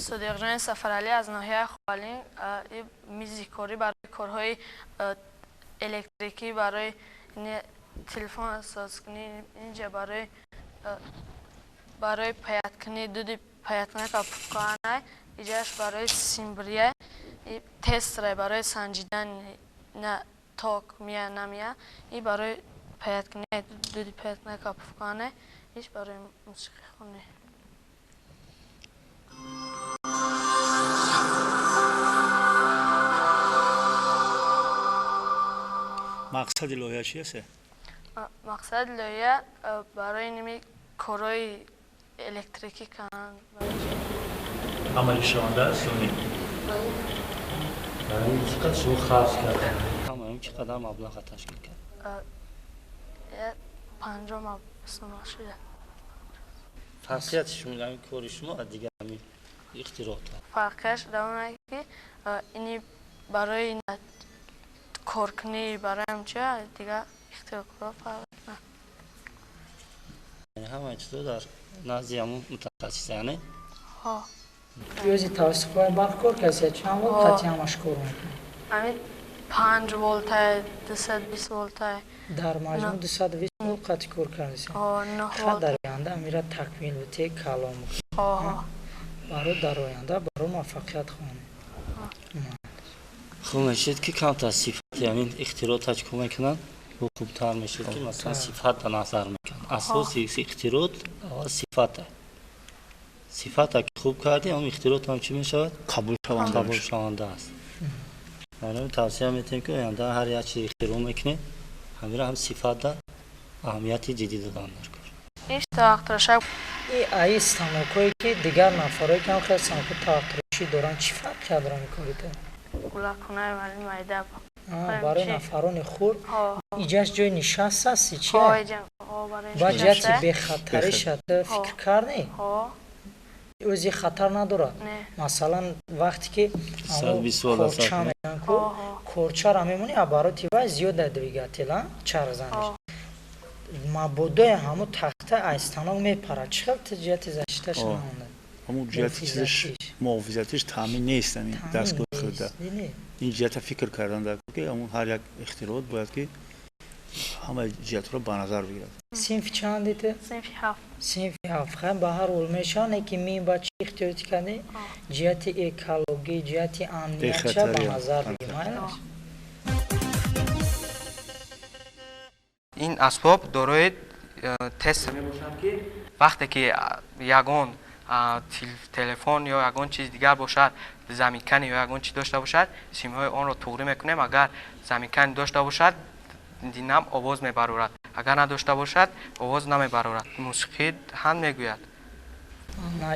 Содиқҷони Сафаралӣ аз ноҳияи Ховалинг. Мизи корӣ барои корҳои электрикӣ, барои телефон созкунӣ, инҷа барои паяткунӣ, дуди паяткунака пуфканай, иҷаш барои симбирия, тестерай барои санҷидани ток мия намия, и барои паяткунӣ, дуди паяткунака пуфканай, иш барои мусиқихонӣ. Мақсади лоиҳа чи аст? Мақсади лоиҳа барои ними корҳои электрикӣ кардан. Амалишаванда аст ё не? Барои чӣ қадр шумо харҷ кардед? Ҳамаи чӣ қадар маблағ ташкил кард? 50 сомон шуда. Фарқияти шумо ҳамин кори шумо аз дигар ҳамин ихтироот? Фарқияш дар он аст, ки ини барои коркунӣ, барои ҳамча дигар ихтироъкорҳо фарқ мекунад. Ҳамаи чизо дар назди ҳамон мутахассис, яъне? Ҳо. Ӯзи тавассути қувваи барқ кор кардед, чанд волт қатъи ҳамаш кор мекунад? Ҳамин 5 волтай, 220 волтай. Дар маҷмӯъ 220 волт қатъи кор кардед? Ҳо, 9 волт. Дар оянда амира такмил бите, калом. Ҳо. Барои дар оянда барои муваффақият хоҳем. Хуб мешид, ки камтар сифати ҳамин ихтироъ таҷкӯ мекунанд, бо хубтар мешид, ки масалан сифат ба назар мекунанд. Асоси ихтироъ аввал сифата. Сифата ки хуб кардӣ, ҳам ихтироъ ҳам чӣ мешавад? Қабулшаванда аст. Барои тавсия метиҳем, ки оянда ҳар як чиз ихтироъ мекунед, ҳамира ҳам сифата аҳамияти ҷиддӣ додан дар кор. Иш тавақтирошак. И аи станокҳое, ки дигар нафарое, ки ҳам хеле станокҳои тавақтирошӣ доранд, чӣ фарқият доранд ин корита? Гулакунаи вали майда. Барои нафарони хурд иҷаш ҷои нишаст аст, чи? Ба ҷиҳати бехатариша фикр кардӣ? Ӯзи хатар надорад. Масалан, вақте ки корча мегӯянд ку, корчаро мемонӣ, обороти вай зиёд дар двигател, чархзаниш. Мабодои ҳамун тахта аз станок мепарад. Чӣ хел ҷиҳати защиташа намонда? Ҳамун ҷиҳати чизаш муҳофизатиш таъмин нест ҳамин дастгоҳи хурда. Ин ҷиҳата фикр кардан дар ки ҳамун ҳар як ихтироот бояд ки ҳамаи ҷиҳатро ба назар бигирад. Синфи чанд дите? Синфи 7. Синфи 7. Хай, ба ҳар ҳол мешавад, не ки мин ба чӣ ихтиёрӣ кардӣ? Ҷиҳати экологӣ, ҷиҳати амниятша ба назар бигир. Майлаш? Ин асбоб дорои тест мебошад, ки вақте ки ягон телефон ё ягон чиз дигар бошад, замикани ё ягон чиз дошта бошад, симҳои онро туғрӣ мекунем. Агар замикани дошта бошад, динам овоз мебарорад, агар надошта бошад, овоз намебарорад. Мусиқӣ ҳам мегӯяд.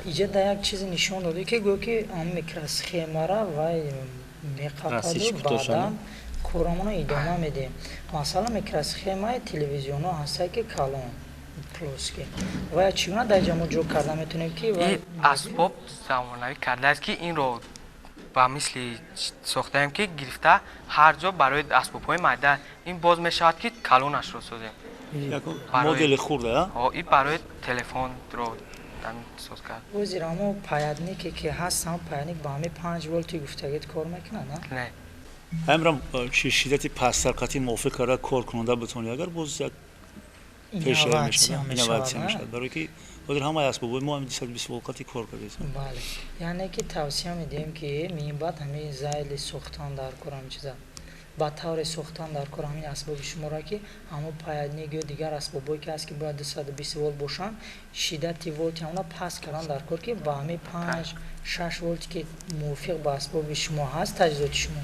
Иҷа дар як чизе нишон додӣ, ки гӯё ки он микросхемара вай меқападу баъдан корамонро идома медиҳем. Масалан, микросхемаи телевизионҳо ҳастанд, ки калон плоский. Ва чӣ гуна дар инҷа мо ҷо карда метавонем, ки ин асбоб замонавӣ кардааст, ки инро ба мисли сохтаем, ки гирифта ҳар ҷо барои асбобҳои майда ин боз мешавад, ки калонашро созем. Модели хурда? Ҳо, ин барои телефонро соз кард. Ҳозир ҳамо паятнике, ки ҳаст, ҳамо паятник ба ҳамин 5 волти гуфтагит кор мекунад, на? Не. Ҳаминрам шиддати пасттар қатъи мувофиқ карда кор кунонда битавонӣ, агар боз як инноватсия мешавад, барои ки ҳозир ҳамаи асбобҳои мо ҳамин 220 волт қатъи кор кардаистанд. Бале, яъне ки тавсия медиҳем, ки минбаъд ҳамин зайли сохтан дар кор, ҳамин чиза ба тавре сохтан дар кор ҳамин асбоби шуморо, ки ҳамон паятник ё дигар асбобҳое, ки ҳаст, ки бояд 220 волт бошанд, шиддати волти ҳамона паст кардан дар кор, ки ба ҳамин 5-6 волте, ки мувофиқ ба асбоби шумо ҳаст, таҷҳизоти шумо,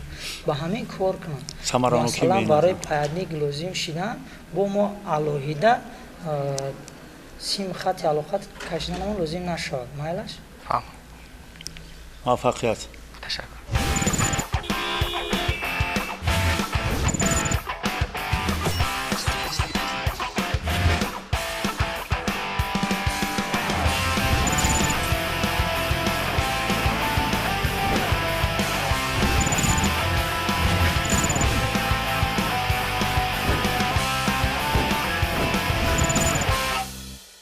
ба ҳамин кор кунанд. Масалан, барои паятник лозим шидан бо мо алоҳида сим хати алоқа кашиданамон лозим нашавад. Майлаш? Муваффақият. Ташаккур.